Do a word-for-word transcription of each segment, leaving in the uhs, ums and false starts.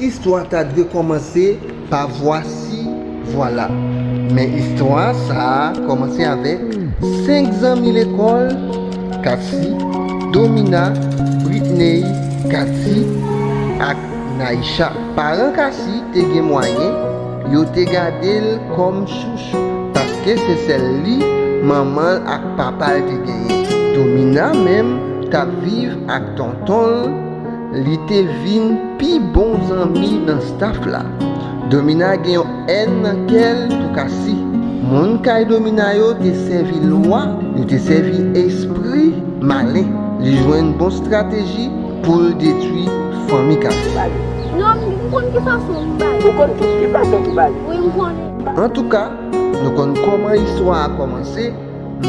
Istwa ta dwe kòmanse pa vwasi vwala. Men istwa sa a kòmanse avèk senk zanmi lekòl, Cassie, Domina, Britney, Cathy ak Naïcha. Paran Cassie te gen mwayen, yo te gade l kòm chouchou, paske se sèl li manman l ak papa l te genyen. Domina menm t ap viv ak tonton l, li te vin pi bon zanmi nan staf la. Domina gen yon èn nan kè l pou Cassie. Moun kay Domina yo te sèvi lwa, yo te sèvi espri malen. Li jwenn bon estrateji pou l detwi fanmi Cassie. Non, m konn ki fason m ba li. Ou konn ki, ki fason pou ba li? Wi, m konnen. Antouka, nou konn kòman istwa a kòmanse,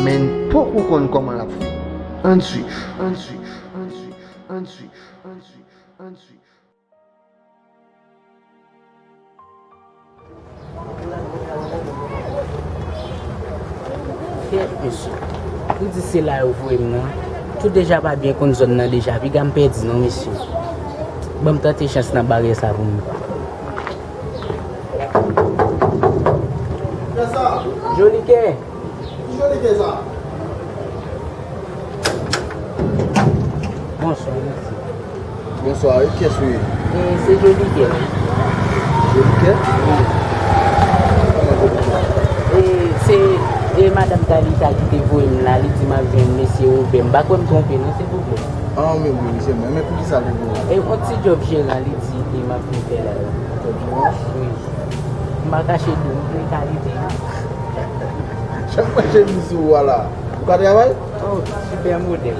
men n poko konn kòman l ap fini. Ann swiv, ann swiv, ann swiv, ann swiv, ann swiv, ann swiv. Kèt, mesye. Pou di se la yo voye m nan. Tout deja pa byen konn zòn nan deja. Piga m pèdi non, mesye. Ban m tante chans nan baryè sa pou mwen. Jolikè. Ki Jolikè sa? Bonswa, mesye. Bonswa, wi, kiyès ou ye? E, se Jolikè. Jolikè? Wi. Kòman Jolikè? E, se, e, madanm Talita ki te voye m la, li di m ap jwenn mesye Wobè. M pa kwè m twonpe, non, silvouplè. Ah, wi, wi, wi, se mwen. Men poukisa li voye w? E, yon ti djòb jeran, li di, e, m ap vin fè la. Djòb jeran? Wi. M pa kache di w, m gen kalite, wi. Jan m wè chemiz sou ou a la. Ou ka travay? Oh, sipè modèl.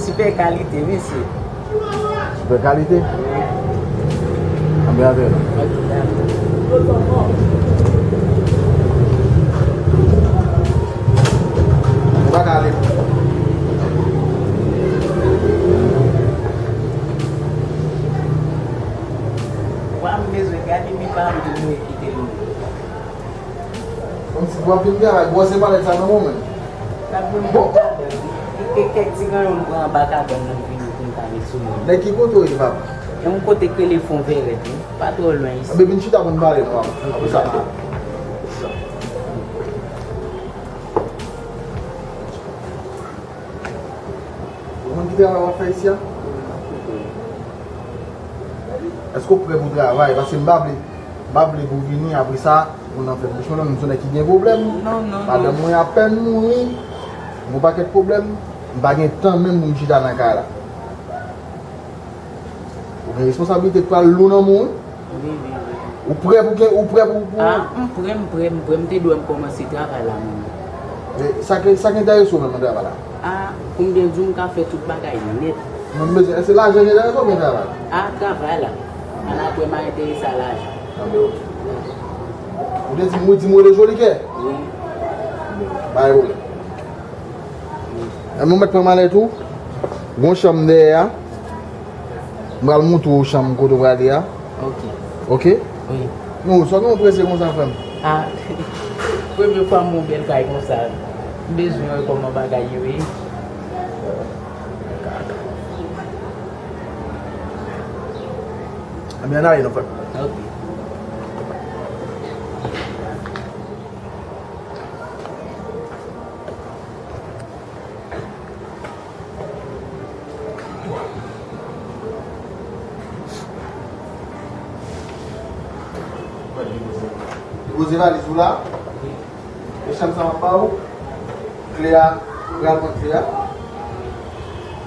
Sipè kalite, mesye. Sipè kalite? Anben avè l. Ok, dakò. Ou pa ka ale. Wa m bezwen gade mi pa m pou mwen kite l. Kòmsi w ap vin travay, bwòse palèt sa nan men w menm. N ap jwenn bon kabann. Li te kèk ti ganyon m pran anba kabann nan vini pou m ka met sou mwen. Nèg ki kote w ye, papa? Gen yon kote k rele Fon Vèrèt, wi. Pa twò lwen isi. Anben vin chita pou n pale non, papa. Apre sa. Ou konn ki travay w ap fè isi a? Èske w prè pou travay? Paske m pa vle, m pa vle pou w vini, apre sa, moun nan fè bouch mwen, non, m se nèg ki gen pwoblèm. Non, non, non. Madanm mwen apèn mouri, m gon pakèt pwoblèm, m pa gen tan menm pou m chita nan kay la. Ou gen responsablite k pral lou nan men w, wi. Wi, wi, wi. Ou prè pou gen, ou prè pou, pou... Ah, m prè, m prè, m prè, m te dwe m kòmanse travay la menm. E sa ki, sa ki enterese w menm nan travay la? Ah, pou m byen di w, m ka fè tout bagay nèt. Men m bezwen, èske lajan ki enterese w oubyen travay? Ah, travay la. Ann apre m a enterese a lajan. Anben, ok. Ou te di m, ou di m rele Jolikè? Wi. Anben, ok. Pa gen pwoblèm. Ann nou mèt pran malèt ou. Gon chanm dèyè a. M pral montre w chanm kote w prale a. Ok. Ok? Wi. Non, sa w gen w prese konsa, frè m? Ah, premye fwa m wè yon bèl kay konsa. M bezwen wè kòman bagay yo ye. Anben, ann ale non, frè m. Ok. Depoze valiz ou la. E chanm sa m ap ba ou. Kle a, ou pral pran kle a.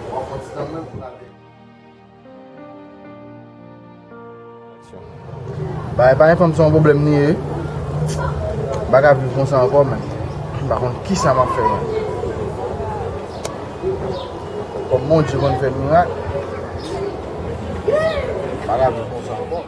W ap fè ti tann menm pou n al. Bagay pa gen fanm se yon pwoblèm li ye. M pa ka viv konsa ankò, men m pa konn kisa m ap fè, men. Kòm Bondye konn fè mirak, m pa ka viv konsa ankò.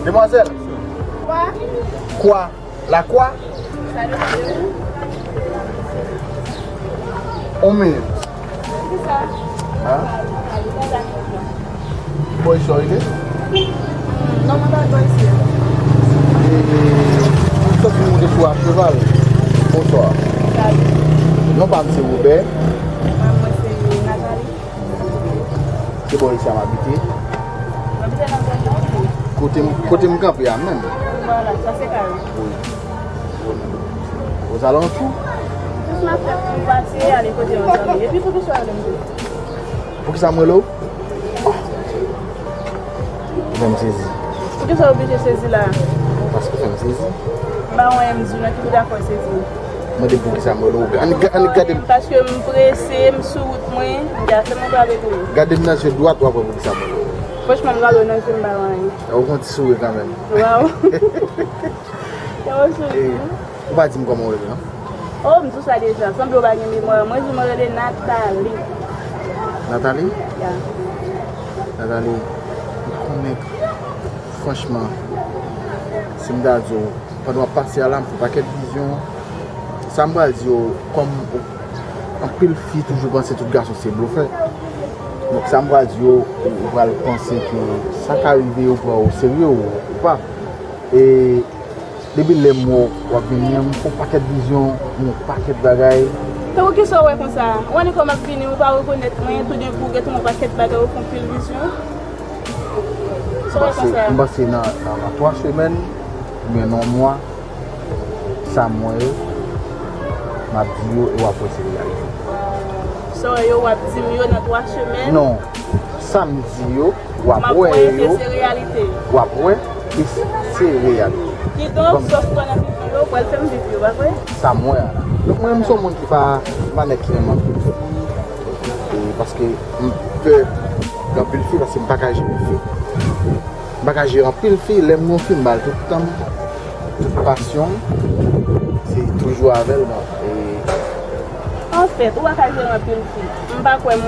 Demwazèl. Kwa? Kwa? Lakwa? Sa depann de ou. On minit. Ki sa? Ha? Ki bò isi w rete? Non, mwen pa bò isi a. E, m sòti monte sou a cheval. Bonswa. Salut. Non pa m se Wobè. Mwen, mwen se Nathalie. Se bò isi a m abite. M abite nan zòn nan. Kote m, kote m kanpe a menm. Vwala, sa se kay ou. Wi. Ozalantou. Jis m ap fè pou pase, ale kote yon zanmi. Epi poukisa w rele m tou? Poukisa m rele w? Ou fè m sezi. Poukisa w oblije sezi la? Paske w fè m sezi. M pa wè m di w nan ki bout afè w sezi. Mande poukisa m rele w. Annik, annik gade m. Paske m prese, m sou wout mwen, m gen afè m antre avèk ou. Gade m nan je dwat, w ap wè poukisa m rele w. Franchman, m gade w nan je m pa wè anyen. Ou fè yon ti souri kanmenm. Waw. Yon souri. E, ou pa di m kòman w rele, non? Oh, m di w sa deja. Sanble w pa gen memwa. Mwen di w mwen rele Nathalie. Nathalie? Ya. Nathalie, m konnen, franchman, si m ta di w, pandan w ap pase a la, m fè pakèt vizyon. Sa m pral di w, kòm anpil fi toujou panse tout gason se blofè. Donk, sa m pral di w, ou, ou pral panse ke sa ka rive, ou pran w serye ou, ou pa. E depi lè m wè w, w ap vini, m fè yon pakèt vizyon, yon pakèt bagay. Tankou kisa w wè konsa? Ou annik wè m ap vini, ou pa rekonèt mwen, toudenkou, ou gentan wè yon pakèt bagay, ou fè anpil vizyon. Sa w wè konsa? M panse nan, nan, nan twa semèn, oubyen nan yon mwa, sa m wè yo, m ap di yo, e w ap wè se reyalite. Sa w wè yo, w ap di m yo nan twa semèn? Non. Sa m di yo, w ap wè yo, w ap wè ke se reyalite. Kidonk, sa w kwè nan Bib yo, w pral fè m viv yo, pa vre? Sa m wè a la. Donk, mwen menm, m se yon moun ki pa, m pa nèg ki renmen anpil fi. E paske m pè gen anpil fi, paske m pa ka jere fi. M pa ka jere anpil fi, lè m gen yon fi, m ba l tout tan m, tout pasyon m, se toujou avè l, bon, e Anfèt, ou pa ka jere anpil fi. M pa kwè m,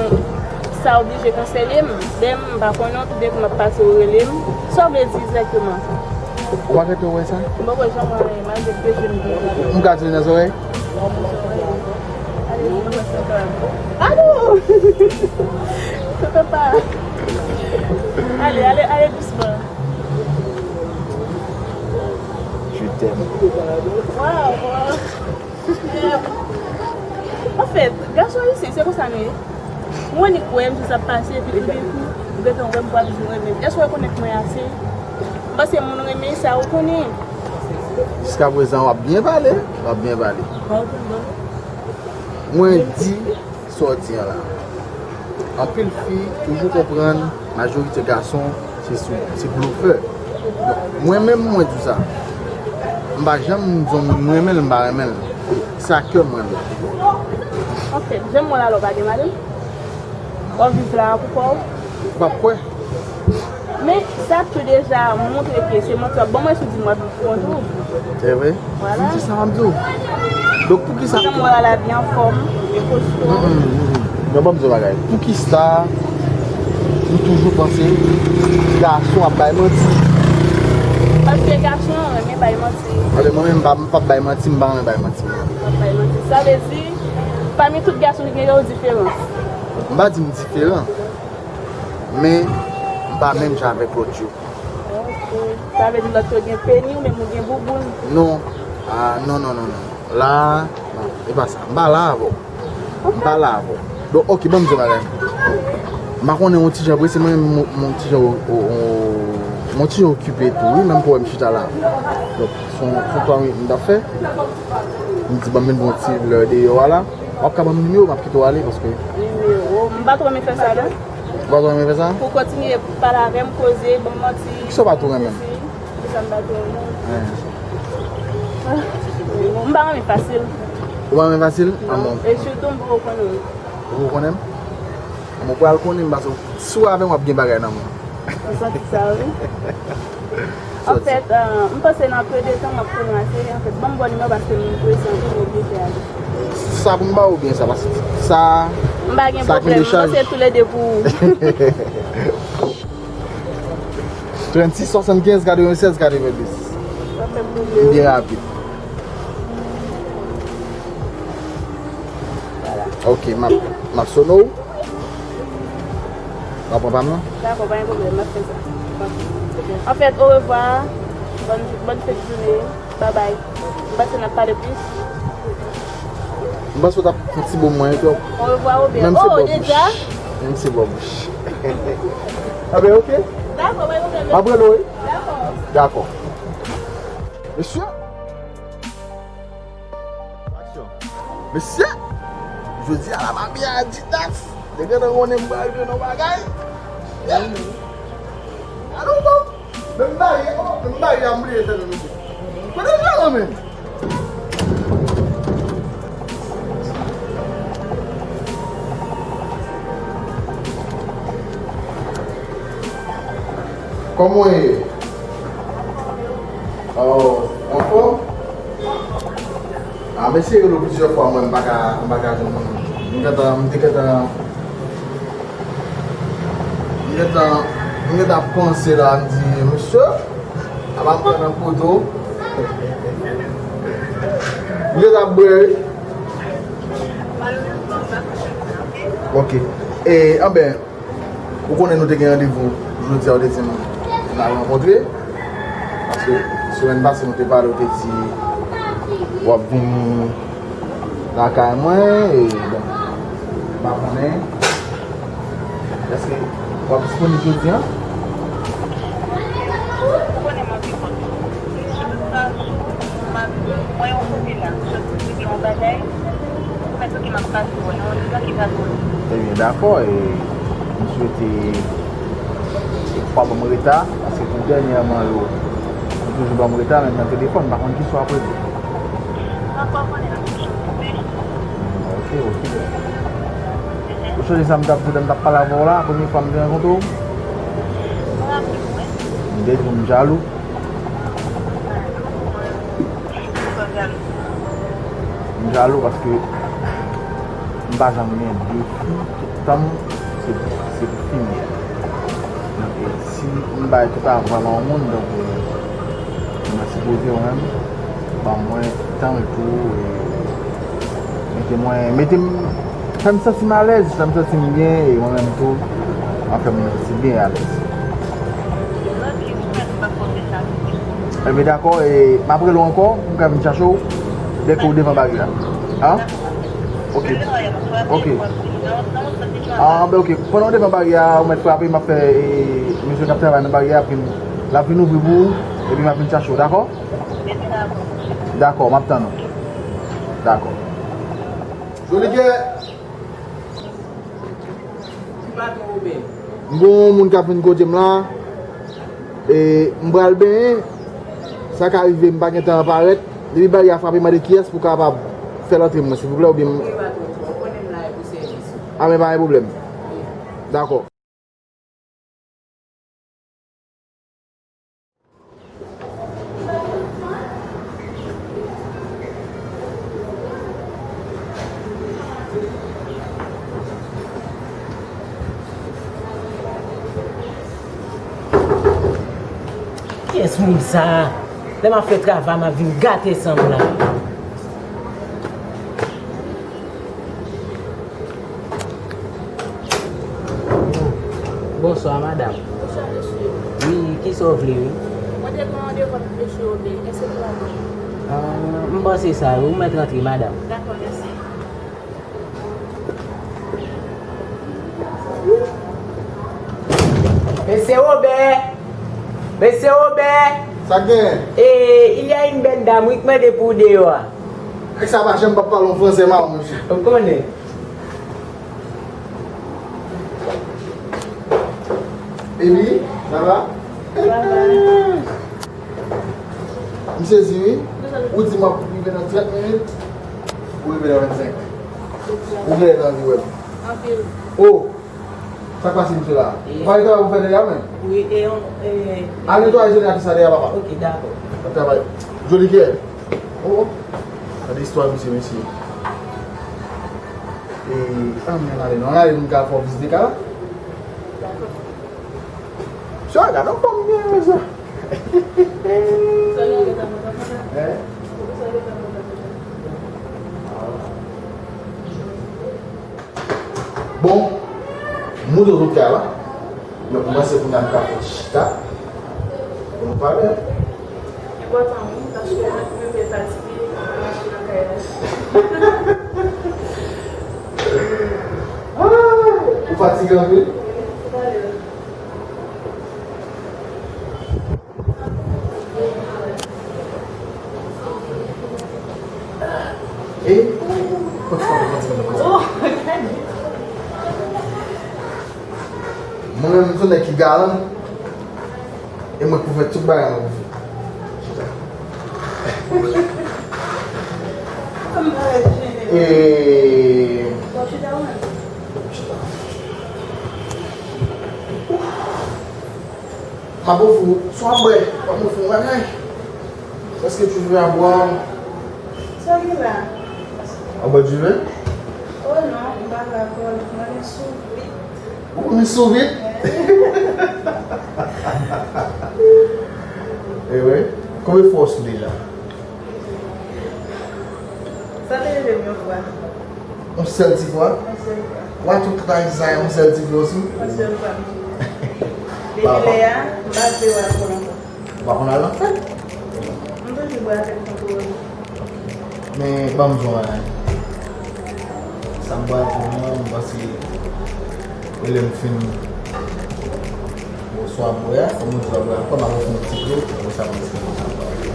sa oblije konsène m. Dèyè m, m pa konnen w, toudenkou m ap pase, ou rele m. Sa w vle di egzakteman? Ou pa gentan wè sa? M poko janm wè anyen, malgre m te jwenn pou m. M ka di l nan zòrèy? Ale, m wè sa. Alo! Tonton pa. Ale, ale, ale dousman. Je t'aime. Waw, waw. Anfèt, gason ayisyen, se konsa nou ye. Ou annik wè m, jis ap pase, epi toudenkou, ou gentan wè m, w ap di w renmen m. Èske w rekonèt mwen ase? M panse moun renmen sa, ou konnen. Jiskaprezan, w ap byen pale, w ap byen pale. Mwen di sa w di an la. Anpil fi toujou konprann majorite gason se sou, se blofè. Donk, mwen menm, mwen di w sa. M pa janm di yon moun m renmen l, m pa renmen l. Se a kè m renmen l. Anfèt, jan m wè l la, ou pa gen madanm? W ap viv la pou kò w? Ou p ap kwè. Men, sa tou deja montre ke se manti w ap ban mwen si w di m w ap viv pou kont ou. Se vre? Vwala. M di sa, m ap di w. Donk, poukisa... Jan m wè w la, l abye anfòm, e kosto. Mm, mm, mm, mm. Men ban m di w yon bagay. Poukisa nou toujou panse gason ap bay manti? Paske gason renmen bay manti. Anben, mwen menm, m pa, m p ap bay manti, m pa renmen bay manti. M p ap bay manti. Sa vle di, pami tout gason ki gen yo, ou diferan. M pa di m diferan. Men, m pa menm jan avèk lòt yo. Ok. Sa vle di lòt yo gen peni, ou menm ou gen bouboun? Non. Ah, non, non, non, non. La, non, e pa sa. M pa la avè w. M pa la avè w. Donk, ok, ban m di w bagay. M pa konnen, yon ti jan prese, mwen menm, m, m yon ti jan, o, o, o, m yon ti jan okipe tou, wi, menm pou wè m chita la. Donk, se yon, se yon twa minit m t ap fè. M di, ban m vin pran yon ti lè deyò a la. W ap ka ban m nimewo, m ap kite w ale, paske... Nimewo? M pa twò renmen fè sa, non. Ou pa twò renmen fè sa? Pou kontinye pale avè m, koze, ban m manti. Kisa w pa twò renmen m? Kisa m pa twò renmen? Hen. M pa renmen fasil. Ou pa renmen fasil? Non. Ah bon. E sitou m poko konnen w. Ou poko konnen m? Bon, ou pral konnen m, paske si w avè m, w ap gen bagay nan men w. Ou santi sa, wi. Anfèt, euh, m panse nan peu de tan, m ap konnen w ase. Anfèt, ban m ba w nimewo paske m prese anpil, m oblije ale. Sa pou m ba w oubyen sa? Paske sa... M pa gen pwoblèm, m panse toulede pou ou. Trannsis, swasannkenz, katrevennsèz, katrevenndis. Sa fè m pwoblèm. Byen rapid. Vwala. Ok, m ap, m ap sone w. W ap pran pa m nan? Dakò, pa gen pwoblèm, m ap fè sa. Anfèt, orevwa, bòn, bòn fen de jounen, babay. M panse n ap pale plis. M panse w t ap fè ti bo mwen twòp. Orevwa, Wobè. Menm se bò bouch. Menm se bò bouch. Anben, ok. Dakò, pa gen pwoblèm. M ap rele w, wi. Dakò. Dakò. Mesye! Aksyon. Mesye! Jodi a la, m abiye Adidas. Nèg yo konnen m pral jwe nan bagay. Yeah! Gade w bon! Menm bagay, oh, menm bagay a m bliye fè nan nouvo. Konnen jan an menm! Kòman w ye? Oh, anfòm? Ah, m eseye rele w plizyè fwa, mwen, m pa ka, m pa ka jwenn ou. M gentan, m te gentan, m gentan, m gentan ap panse la, m di, mesye, apa m pran nan poto? M gentan ap bwè, wi. Ok. E, anben, ou konnen nou te gen randevou jodi a, ou te di m n a rankontre. Paske semèn pase nou te pale, ou te di w ap vin lakay mwen, e bon, m pa konnen. Èske w ap disponib jodi a? Ou konnen m anvi konn ou. Si tout sa jou, m ap mwen yon kote la, m sot pou regle yon bagay. Ou mèt oke m ap pase wè, nan yon lè ki pa twò long. Ebyen, dakò, e m swete ou pa ban m reta, paske tout dènyèman yo, ou toujou ban m reta, menm nan telefòn, m pa konn kisa w ap regle. Ou pa konnen m toujou okipe. Ok, okipe. Ou sonje sa m t ap di w lè m t ap pale avè w la, premye fwa m te rankontre w? M raple m, wi. M te di w m jalou. M jalou paske m pa janm gen de fi, tout tan m se, se fi m ye. Donk, e, si m bay tout avan nan yon moun, donk, e, mwen sipoze ou menm ban mwen tan l tou, e, mete mwen, mete m, fè m santi m alèz, fè m santi m byen, e mwen menm tou, w ap fè m santi byen e alèz. Ebyen, dakò, e m ap rele w ankò, m ka vin chache w, dèke w devan baryè a. An? Ok. Ok. An, ben, ok. Pandan w devan baryè a, ou mèt frape, m ap fè, e, mesye k ap travay nan baryè a, vin, l ap vin ouvri pou ou, epi m ap vin chache w, dakò? Dakò, m ap tann ou. Dakò. Joli kè. Ti patwon Wobè. M gon moun k ap vin kote m la. E, m pral benyen. Sa ka rive m pa gentan parèt. Depi baryè a frape, mande kiyès pou kapab fè l antre mwen, silvouplè, oubyen m... Wi, patwon, ou konnen m la e pou sèvis ou. A, men pa gen pwoblèm. Wi. Dakò. Kiyès moun sa a? Lè m ap fè travay, m ap vin gate san m la. Bonswa, madanm. Bonswa, mesye. Wi, kisa w vle, wi? Mwen te gen yon randevou avèk mesye Wobè. Èske l pral bon? Ah, m panse sa, wi. Ou mèt rantre, madanm. Dakò, mèsi. Mesye Wobè! Mesye Wobè! Sa k genyen? E, il y a une belle dame, wi, k mande pou w deyò a. Nèg sa pa janm p ap pale yon fransè mawon, mesye. Ou konnen. Epi, sa va? Sa va. M sezi, wi. Ou di m ap rive nan trant minit, ou rive nan vennsenk. Ou genlè t anvi wè m. Anpil. Oh! Sa k pase, mesye la? Ou pa gen travay pou fè dèyè a, menm? Wi, e yon, e, al netwaye jeneratris la dèyè a, papa. Ok, dakò. Ap travay. Joli kè. Oh, oh. Gade istwa misye, mesye. E, ann, ann ale, non, ann ale, nou ka fè yon vizit de ka la. Dakò. Mesye, gade yon fanm byen, mesye. Sa yo gentan mwen kontan. Hein? Sa yo gentan mwen kontan. Ah. Moute sou kay la. Donk, mwen se pou n al ka fè chita pou nou pale. Enpòtan wi, paske mwen menm mwen fatige, mwen mache nan kay la. Ah, ou fatige anpil? Wi, tout à l'heure. E? Mwen menm, m se nèg ki galan. E mwen k pou fè tout bagay mwen pou fè. E. Bon, chita ou menm. Chita. M ap ofri w, swa bwè, m ap ofri w bagay. Èske tu veux à boire? Sa gen la? Ou bwè diven? Oh non, m pa bwè alkòl, mwen gen sou vit. Ou gen sou vit? E wi. Konbyen fwa w sou deja? Sa te rive m yon fwa. Yon sèl ti fwa? Yon sèl fwa. W a tout kay sa, yon sèl ti fwa osi? Yon sèl fwa. Depi lè a, m pa vle wè ankò. Ou pa konn al nan fèt? M toujou bwè avèk kontwòl. Men, ban m di w anyen. Sa m pral di w lan, m panse, e lè m fin, bon, swa bwè a, kòm ou di w ap bwè ankò, m ap ofri w yon ti dlo, apre sa, m ap esplike w sa m pral di w.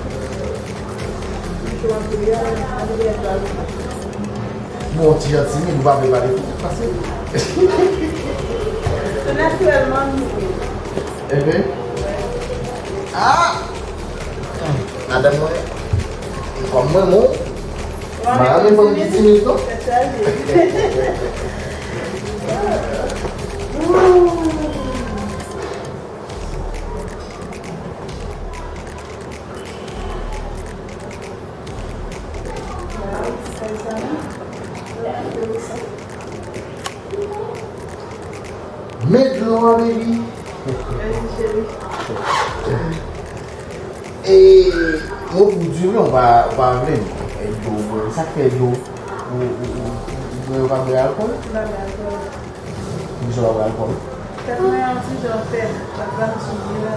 Bon, ti jan timid, ou pa vle pale fò, pase. Se natirèlman m timid. Enben. Ah! Madanm mwen, kòm mwen, mwen, m pa renmen fanm ki timid, non. Men dlo a, baby. Mèsi, cheri. E, mwen pou di vre, ou pa, ou pa vle, non. E dlo, bro. Sa k fè dlo, ou, ou, ou, ou, ou, ou pa bwè alkòl? M pa bwè alkòl. Poukisa w pa bwè alkòl? Tèt mwen yon ti jan fèb, m ap pran sou vre la.